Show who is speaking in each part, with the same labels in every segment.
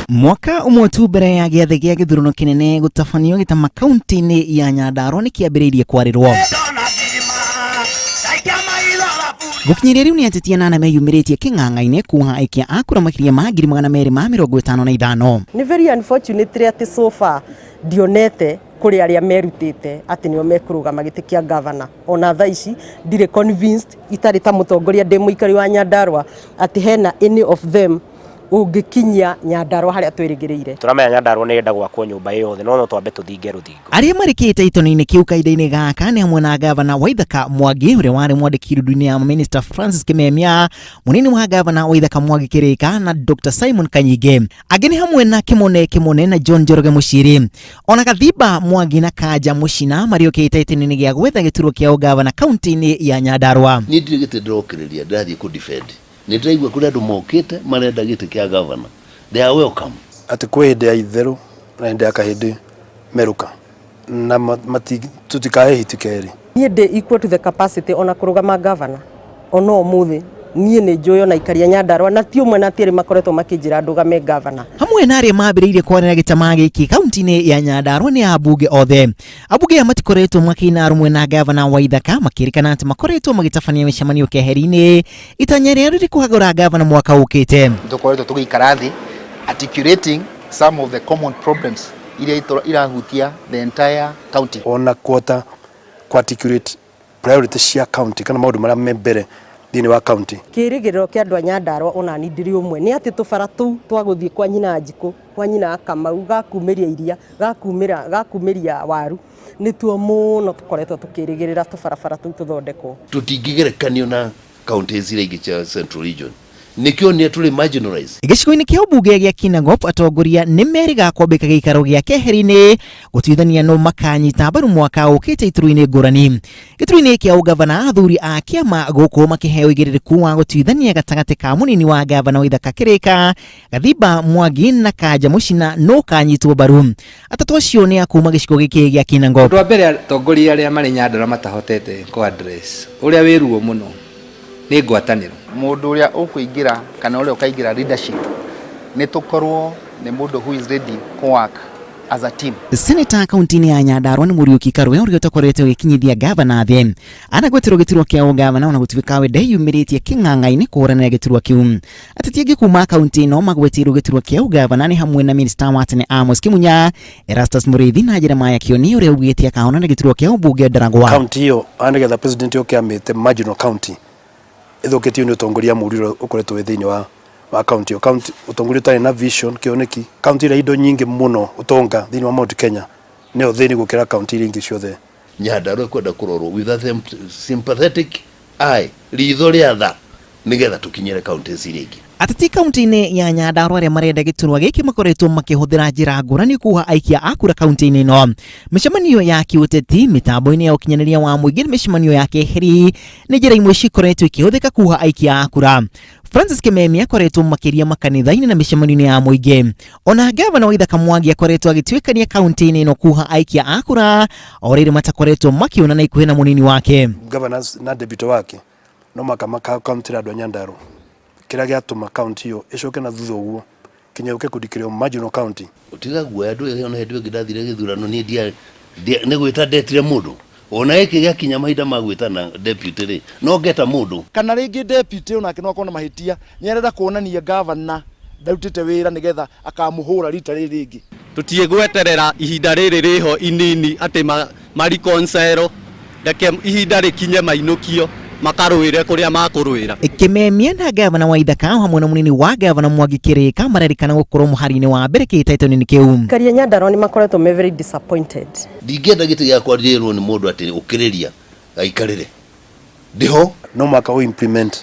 Speaker 1: Mwaka ũmwe tu mbere ya gĩathĩ gĩa gĩthurano kĩnene gũtabanio gĩtama kaunti-inĩ ya Nyandarua nĩ kĩambĩrĩirie kwarĩrwo. Gũkinyĩria rĩu nĩ ateti anana meyumĩrĩtie kĩng'ang'a-inĩ kuha aikia a kura makĩria ma 255,000.
Speaker 2: Nĩ very unfortunately atĩ so far ndionete kũrĩ arĩa merutĩte atĩ nĩo mekũrũgama gĩtĩ kĩa governor. Ona thaa ici ndirĩ convinced itarĩ ta mũtongoria ndĩ mũikari wa Nyandarua atĩ hena any of them ũngĩkinyia Nyandarua harĩa twĩrĩgĩrĩire.
Speaker 3: Tũramenya Nyandarua nĩ ĩrenda gwakwo nyũmba ĩ yothe no no twambe tũthinge rũthingo.
Speaker 1: Arĩa marĩkĩte itoni-inĩ kĩu kahinda-inĩ gaka nĩ hamwe na gavana Waithaka Mwangi ũrĩa warĩ mwandĩki rundu-inĩ ya Minister Francis Kimemia, mũnini wa gavana Waithaka Mwangi Kĩrĩka na Dr Simon Kanyinge. Angĩ nĩ hamwe na Kĩmone Kĩmone na John Njoroge Mũciri. Ona Gathimba Mwangi na Kanja Mũcina marĩũkĩte itoni-inĩ gĩa gwetha gĩturwa kĩa ũgavana kaunti-inĩ ya Nyandarua.
Speaker 4: Niĩ ndirĩ gĩtĩ ndĩrokĩrĩria ndĩrathiĩ kũ defend. Nĩ ndĩraigua kũrĩ andũ mokĩte marenda gĩtĩ kĩa gavana. They are welcome.
Speaker 5: Atĩ kwĩ hĩndĩ ya itherũ na hĩndĩ ya kahĩndĩ merũka na tũtikahe hiti kerĩ.
Speaker 2: Niĩ ndĩ equal to the capacity ona kũrũgama governor ona ũmũthĩ niĩ nĩ njũĩ ona aikari a Nyandarua na ti ũmwe na ti erĩ makoretwo makĩnjĩra ndũgame governor.
Speaker 1: Hamwe na arĩa mambĩrĩirie kwarĩra gĩtama gĩkĩ kaunti-inĩ ya Nyandarua nĩ ambunge othe. Ambunge aya matikoretwo makĩina rũmwe na gavana Waithaka makĩrĩkana atĩ makoretwo magĩtabania mĩcemanio keheri-inĩ itanya rĩao rĩrĩ kũhagũra gavana mwaka ũkĩte.
Speaker 6: Tũkoretwo tũgĩikara thĩ articulating some of the common problems iria irahutia the entire county.
Speaker 5: Ona kũhota kũ articulate priority cia county kana maũndũ marĩa me mbere thĩinĩ wa county.
Speaker 2: Kĩrĩgĩrĩro kĩa andũ a Nyandarua ona niĩ ndĩrĩ ũmwe nĩ atĩ tũbara tũu twa gũthiĩ kwa nyina Njikũ, kwa nyina Kamau, gakumĩria iria, gakumĩra gakumĩria waru nĩtuo mũno tũkoretwo tũkĩrĩgĩrĩra tũbarabara tũu tũthondekwo.
Speaker 4: Tũtingĩgerekanio na counties iria ingĩ cia Central Region. Nĩkĩo nĩ tũrĩ marginalized.
Speaker 1: Gĩcigo-inĩ kĩa ũmbunge gĩa Kinangop atongoria nĩ merĩga kwambĩka gĩikaro gĩa keheri-inĩ gũtuithania nũ makanyita mbaru mwaka ũkĩte iturwa-inĩ ngũrani. Gĩturwa-inĩ kĩa ũgavana athuri a kĩama gũkũ makĩheo ũigĩrĩrĩku wa gũtuithania gatagatĩ ka mũnini wa gavana Waithaka Kĩrĩka, Gathimba Mwangi na Kanja Mũcina nũ ũkanyitwo mbaru. Atatũ acio nĩ a kuma gĩcigo gĩkĩ gĩa Kinangop.
Speaker 7: Ũndũ wa mbere atongoria arĩa marĩ Nyandarua matahotete kũ address ũrĩa wĩ ruo mũno nĩ ngwatanĩro.
Speaker 6: Mũndũ ũrĩa ũkũingĩra kana ũrĩa ũkaingĩra leadership nĩ tũkorwo nĩ mũndũ who is ready kũ work as a team.
Speaker 1: Seneta kaunti-inĩ ya Nyandarua nĩ Mũriũki Karũe ũrĩa ũtakoretwo agĩkinyithia gavana thĩ. Anagweterwo gĩturwa kĩa ũgavana ona gũtuĩka we ndeyumĩrĩtie kĩng'ang'a-inĩ kũhũranĩra gĩturwa kĩu. Ateti angĩ kuma kaunti ĩno magweteirwo gĩturwa kĩa ũgavana nĩ hamwe na minista wa tene Amos Kĩmunya, Erastus Mũrĩithi na Jeremiah Kĩoni ũrĩa augĩte akahonana gĩturwa kĩa ũmbunge Ndaragwa.
Speaker 5: County ĩyo nĩgetha president oke amĩte marginal county ĩthũkĩtio nĩ ũtongoria mũũru ũrĩa ũkoretwo wĩ thĩinĩ wa wa county ĩyo. County ũtongoria ũtarĩ na vision kĩoneki. County ĩrĩa indo nyingĩ mũno ũtonga thĩinĩ wa Mount Kenya nĩyo thĩni gũkĩra county iria ingĩ ciothe.
Speaker 4: Nyandarua ĩkwenda kũrorwo with a sympathetic eye, ritho rĩa tha nĩgetha tũkinyĩre counties iria ingĩ.
Speaker 1: Ateti kaunti-inĩ ya Nyandarua arĩa marenda gĩturwa gĩkĩ makoretwo makĩhũthĩra njĩra ngũrani kuha aikia a kura kaunti-inĩ ĩno. Mĩcemanio ya kĩũteti, mĩtambo-inĩ ya ũkinyanĩria wa mũingĩ na mĩcemanio ya keheri nĩ njĩra imwe cikoretwo ikĩhũthĩka kuha aikia a kura. Francis Kimemia akoretwo makĩria makanitha-inĩ na mĩcemanio-inĩ ya mũingĩ. Ona gavana Waithaka Mwangi akoretwo agĩtuĩkania kaunti-inĩ ĩno kuha aikia a kura o rĩrĩ matakoretwo makĩonana ikuhĩ na mũnini wake.
Speaker 5: Governors na deputy wake no maka makaũntĩra andũ a Nyandarua kĩrĩa gĩatũma kaunti ĩyo ĩcoke na thutha ũguo kinya yũke kũdeclare marginal county.
Speaker 4: Tiga guoya ndũĩ ona hĩndĩ ĩyo ĩngĩ ndathire gĩthurano niĩ ndia nĩ gwĩta ndetire mũndũ ona gĩkĩ gĩakinya mahinda ma gwĩtana deputy rĩ no ngeta mũndũ.
Speaker 8: Kana rĩngĩ deputy onake no akorwo na mahĩtia nĩ arenda kuonania governor ndarutĩte wĩra nĩgetha akamũhũra rita rĩrĩ rĩngĩ.
Speaker 9: Tũtiĩgweterera ihinda rĩrĩ rĩho inini atĩ ma reconcile, reke ihinda rĩkinye mainũkio makarũĩre kũrĩa makũrũĩra.
Speaker 1: Kĩmemia na gavana wa Ithaka o hamwe na mũnini wa gavana Mwangi Kĩrĩka marerĩkana gũkorwo mũhari-inĩ wa mbere kĩhĩtahĩtano-inĩ kĩu.
Speaker 2: Aikari a Nyandarua nĩ makoretwo me very disappointed.
Speaker 4: Ndingĩenda gĩtĩ gĩakwa njĩrwo nĩ mũndũ atĩ ũkĩrĩria gaikarĩre. Ndĩho.
Speaker 5: No mũhaka ũ implement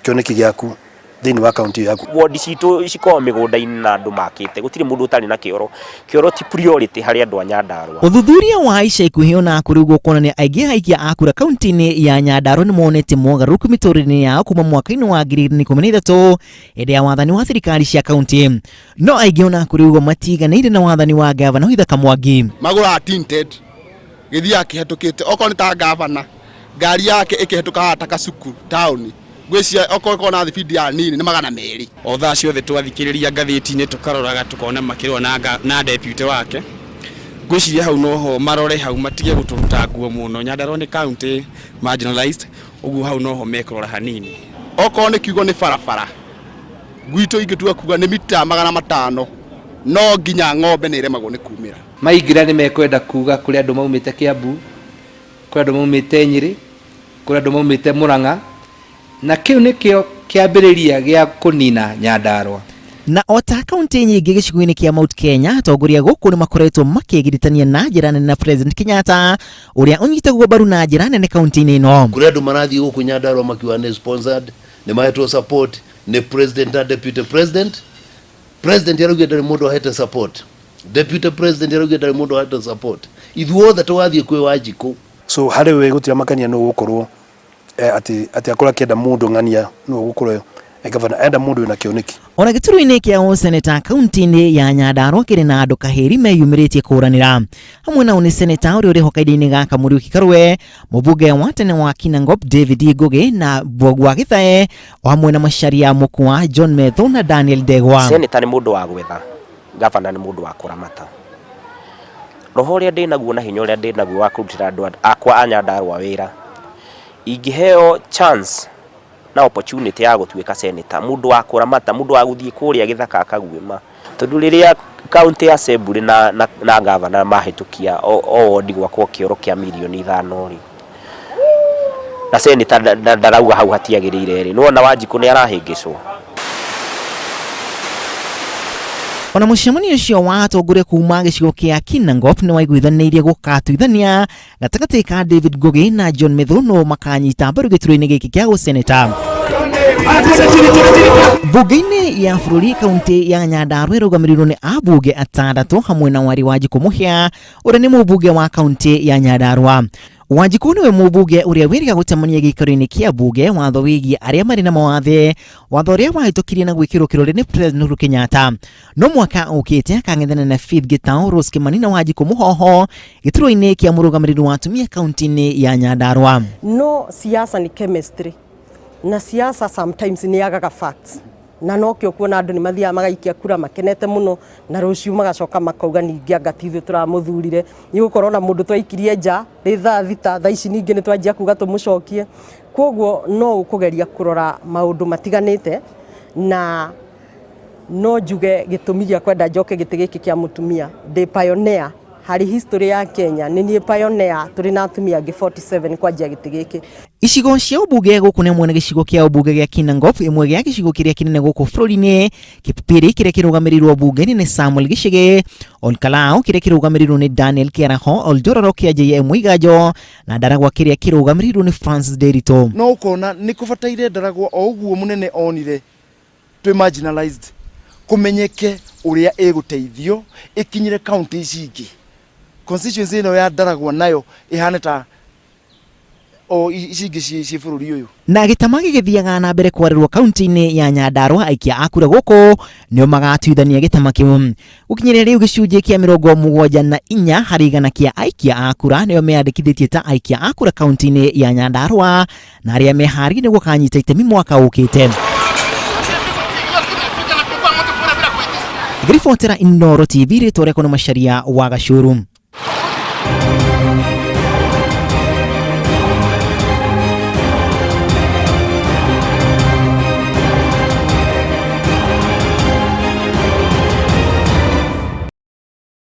Speaker 5: kĩoneki gĩaku thĩinĩ wa kaunti ĩyo yaku.
Speaker 3: Ward citũ cikoragwo mĩgũnda-inĩ na andũ makĩte, gũtirĩ mũndũ ũtarĩ na kĩoro. Kĩoro ti priority harĩ andũ a Nyandarua.
Speaker 1: Ũthuthuria wa ica ikuhĩ ona kũrĩ ũguo kuonania aingĩ a aikia a kura kaunti-inĩ ya Nyandarua nĩ monete mogarũrũku mĩtũrĩre-inĩ yao kuma mwaka-inĩ wa 2013 hĩndĩ ya wathani wa thirikari cia kaunti. No aingĩ ona kũrĩ ũguo matiganĩire na wathani wa gavana Waithaka Mwangi.
Speaker 8: Magũraga tinted gĩthiaga kĩhetũkĩte okorwo nĩ ta gavana ngari yake ĩkĩhetũka haha ta Kasuku taũni
Speaker 10: Ngwĩciria okorwo ĩkorwo na thibindi ya nini nĩ 200.
Speaker 11: O thaa ciothe twathikĩrĩria ngathĩti-inĩ tũkaroraga tũkona makĩrũa na, na deputy wake. Ngwĩciria hau noho marore, hau matige gũtũruta nguo mũno. Nyandarua nĩ county marginalized, ũguo hau noho mekũrora hanini.
Speaker 10: Okorwo nĩ kiugo nĩ barabara gwitũ, ingĩtua kuga nĩ mita 500, no nginya ng'ombe nĩ ĩremagwo nĩ kumĩra.
Speaker 7: Maingĩra nĩ mekwenda kuga kũrĩ andũ maumĩte Kiambu, kũrĩ andũ maumĩte Nyĩrĩ, kũrĩ andũ maumĩte Murang'a, na kĩu nĩkĩo kĩambĩrĩria gĩa kũnina Nyandarua.
Speaker 1: Na o ta kaunti nyingĩ gĩcigo-inĩ kĩa Mount Kenya, atongoria gũkũ nĩ makoretwo makĩgiritania na njĩra nene na President Kenyatta, ũrĩa ũnyitagwo mbaru na njĩra nene kaunti-inĩ ĩno.
Speaker 4: Kũrĩ andũ marathiĩ gũkũ Nyandarua makiuga nĩ sponsored, nĩ mahetwo support nĩ president na deputy president. President araugire ndarĩ mũndũ ahete support, deputy president araugire ndarĩ mũndũ ahete support. Ithuothe tũgathiĩ kwĩ Wanjikũ.
Speaker 5: So harĩ we gũtiramakania nũ ũgũkorwo atĩ akorwo akĩenda mũndũ ng'ania nũ ũgũkorwo gavana, enda mũndũ wĩna kĩoneki.
Speaker 1: Ona gĩturwa-inĩ kĩa ũseneta kaunti-inĩ ya Nyandarua kĩrĩ na andũ kahĩri meyumĩrĩtie kũũranĩra. Hamwe nao nĩ seneta ũrĩa ũrĩ ho kahinda-inĩ gaka Mũriũki Karũe, mũmbunge wa tene wa Kinangop David Ngũgĩ na Mbũgua Gĩthae, o hamwe na Macharia Mũkwa, John Methu na Daniel Ndegwa.
Speaker 3: Seneta nĩ mũndũ wa gwetha, gavana nĩ mũndũ wa kũramata. Roho ũrĩa ndĩnaguo na hinya ũrĩa ndĩnaguo wa kũrutĩra andũ akwa a Nyandarua wĩra, ingĩheo chance na opportunity ya gũtuĩka senator, mũndũ wa kũramata, mũndũ wa gũthiĩ kũrĩa gĩthaka akaguĩma. Tondũ rĩrĩa county assembly na governor mahĩtũkia o wodi gwakwo kĩoro kĩa mirioni 5 rĩ, na senator ndarauga hau hatiagĩrĩire rĩ, nĩwona Wanjikũ nĩ arahĩngĩcwo.
Speaker 1: Ona mũcemanio ũcio wa atongoria kuma gĩcigo kĩa Kinangop nĩ waiguithanĩirie gũkatuithania gatagatĩ ka David Ngugi na John Methu no makanyita mbaru gĩturwa-inĩ gĩkĩ kĩa gũseneta. Mbunge-inĩ ya bũrũri, kaunti ya Nyandarua ĩrũgamĩrĩirwo nĩ ambunge atandatũ hamwe na Wari Wanjikũ Mũhĩa, ũrĩa nĩ mũmbunge wa kaunti ya Nyandarua. Wanjikũ nĩwe mũmbunge ũrĩa wĩrĩga gũtemania gĩikaro-inĩ kĩa mbunge watho wĩgiĩ arĩa marĩ na mawathe, watho ũrĩa wahĩtũkirie na gwĩkĩrwo kĩrore nĩ President Uhuru Kenyatta. No mwaka ũkĩte akang'ethana na Faith Gitau, Rose Kimani na Wanjikũ Mũhoho gĩturwa-inĩ kĩa mũrũgamĩrĩri wa atumia kaunti-inĩ ya Nyandarua.
Speaker 2: No siasa ni chemistry, na siasa sometimes nĩ yagaga facts, na nokĩo kuona andũ nĩ mathiaga magaikia kura makenete mũno, na rũciũ magacoka makauga ningĩ anga ti ithuĩ tũramũthurire. Nĩ gũkorwo na mũndũ twaikirie nja rĩ thaa 6, thaa ici ningĩ nĩ twanjia kuga tũmũcokie. Koguo no ũkũgeria kũrora maũndũ matiganĩte, na no njuge gĩtũmi gĩa kwenda njoke gĩtĩ gĩkĩ kĩa mũtumia, ndĩ pioneer harĩ history ya Kenya. Nĩ niĩ pioneer tũrĩ na atumia angĩ 47 kwanjia gĩtĩ gĩkĩ.
Speaker 1: Icigo cia ũmbunge gũkũ nĩ hamwe na gĩcigo kĩa ũmbunge gĩa Kinangop, ĩmwe gĩa gĩcigo kĩrĩa kĩnene gũkũ bũrũri-inĩ, Kipipiri kĩrĩa kĩrũgamĩrĩirwo mbunge-inĩ nĩ Samuel Gĩchĩgĩ, Olkalau kĩrĩa kĩrũgamĩrĩirwo nĩ Daniel Kĩaraho, Oljororo kĩa JM Mũiganjo na Ndaragwa kĩrĩa kĩrũgamĩrĩirwo nĩ Francis Nderitu.
Speaker 8: No ũkona nĩ kũbataire Ndaragwa o ũguo mũnene onire twĩ marginalized, kũmenyeke ũrĩa ĩgũteithio ĩkinyĩre county ici ingĩ. Constituency ĩno ya Ndaragwa nayo ĩhane ta o ici ingĩ ciĩ bũrũri ũyũ.
Speaker 1: Na gĩtama gĩgĩthiaga na mbere kwarĩrwo kaunti-inĩ ya Nyandarua, aikia a kura gũkũ nĩo magatuithania gĩtama kĩu. Gũkinyĩria rĩu, gĩcunjĩ kĩa 74% kĩa aikia a kura nĩo meyandĩkithĩtie ta aikia a kura kaunti-inĩ ya Nyandarua, na arĩa meharĩirie gũkanyita itemi mwaka ũkĩte. Ngĩribotera Inooro TV, rĩtwa rĩakwa nĩ Macharia wa Gacuru.